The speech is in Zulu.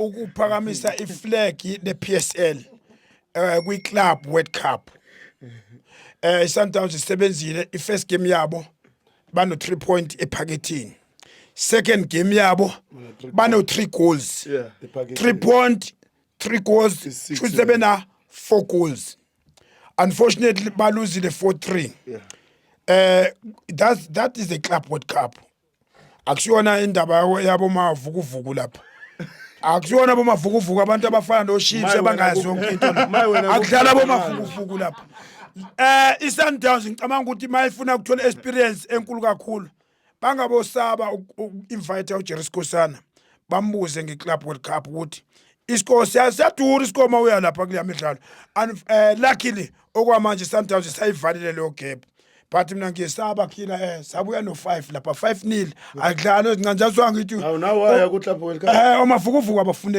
Ukuphakamisa iflag le-PSL kwi-Club World Cup. ISundowns isebenzile. I-first game yabo bano 3 point ephakethini, second game yabo bano 3 goals. 3 point, 3 goals. Is six, Shuthi sebena 4 goals. Unfortunately baluzile 4-3. That is the Club World Cup. Akusiyona indaba yabo mavukuvuku lapha, akusiyona bomavukuvuku, abantu abafana noChiefs Maye wena abangazi yonke into la. Maye wena Akudlala bomavukuvuku lapha. ISundowns, ngicabanga ukuthi mayifuna ukuthola experience enkulu kakhulu, bangabosaba uku-invite uJerry Sikhosana, bambuze nge-Club World Cup ukuthi iscore siyadura iscore uma uya lapha kuleya midlalo. And luckily okwamanje Sundowns sayivalile leyo gap, but mina ngiyesaba khila sabuya no-5 lapha, 5-0, akudlala ezincane, jaswa ngithi. Awu, nawe waya ku-Club World Cup. Omavukuvuku abafune.